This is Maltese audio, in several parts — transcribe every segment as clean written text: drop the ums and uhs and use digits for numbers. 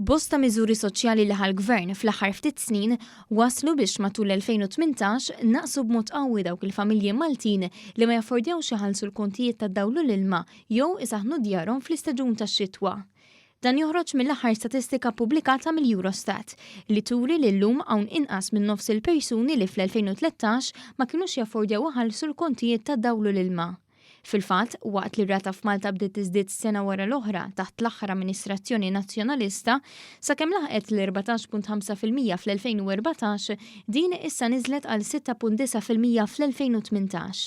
Bosta miżuri soċjali li ħa l-Gvern fl-aħħar ftit snin wasslu biex matul l-2018 naqsu b'mod qawwi dawk il-familji Maltin li ma jaffordjawx iħallsu l-kontijiet tad-dawl u l-ilma jew isaħħnu djarhom fl-istaġun tax-xitwa. Dan joħroġ mill-aħħar statistika ppubblikata mill-Eurostat li turi li llum hawn inqas minn nofs il-persuni li fl-2013 ma kinux jaffordjaw iħallsu l-kontijiet tad-dawl u l-ilma. Fil-fatt, waqt li r-rata f'Malta bdiet tiżdied sena wara l-oħra taħt l-aħħar amministrazzjoni Nazzjonalista, sakemm laħqet l-14.5% fl-2014, din issa niżlet għal 6.9% fl-2018.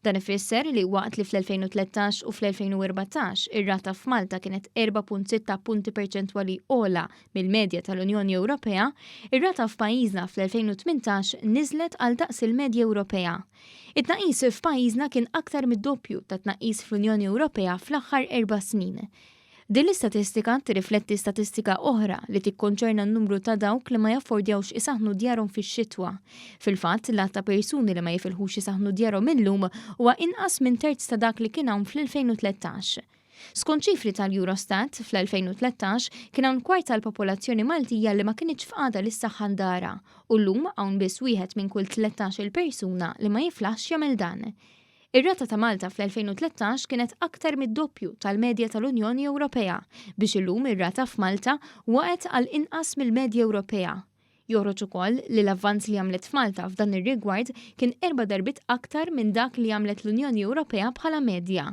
Dan ifisser li waqt li fl-2013 u fl-2014 ir-rata f'Malta kienet 4.6 punti perċentwali ogħla mill-medja tal-Unjoni Ewropea, ir-rata f'pajjiżna fl-2018 niżlet għal daqs il-medja Ewropea. It-tnaqqis f'pajjiżna kien aktar mid-doppju tat-tnaqqis fl-Unjoni Ewropea fl-aħħar erba' snin. Din l-istatistika tirrifletti statistika oħra li tikkonċerna n-numru ta' dawk li ma jaffordjawx isaħħnu djarhom fix-xitwa. Fil-fatt, l-għadd ta' persuni li ma jifilħux isaħħnu djarhom illum huwa inqas minn terz ta' dak li kien hawn fl-2013. Skont ċifri tal-Eurostat, fl-2013 kien hawn kwart tal-popolazzjoni Maltija li ma kinitx f'qagħda li ssaħħan darha u llum hawn biss wieħed minn kull 13-il persuna li ma jiflaħx jagħmel dan. Ir-rata ta' Malta fl-2013 kienet aktar mid-doppju tal-medja tal-Unjoni Ewropea biex illum ir-rata f'Malta waqgħet għal inqas mill-medja Ewropea. Joħroġ ukoll li l-avvanz li għamlet f'Malta f'dan ir-rigward kien erba' darbiet aktar minn dak li għamlet l-Unjoni Ewropea bħala medja.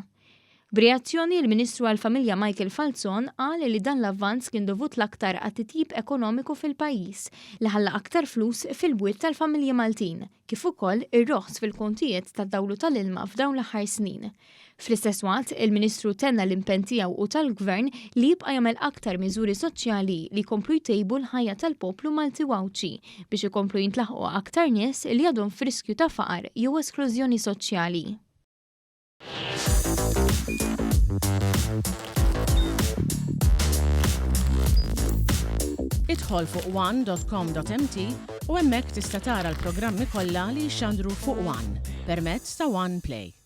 B'reazzjoni, il-Ministru għall-Familja Michael Falzon qal li dan l-avvanz kien dovut l-aktar għat-titjib ekonomiku fil-pajjiż li ħalla aktar flus fil-bwiet tal-familji Maltin, kif ukoll ir-roħs fil-kontijiet tad-dawl u tal-ilma f'dawn l-aħħar snin. Fl-istess waqt, il-Ministru tenna l-impenn tiegħu u tal-Gvern li jibqa' jagħmel aktar miżuri soċjali li jkomplu jtejbu l-ħajja tal-poplu Malti u Għawdxi biex ikomplu jintlaħqu aktar nies li għadhom f'riskju ta' faqar jew esklużjoni soċjali. Idħol fuq one.com.mt u hemmhekk tista' tara l-programmi kollha li jixxandru fuq One permezz ta' One Play.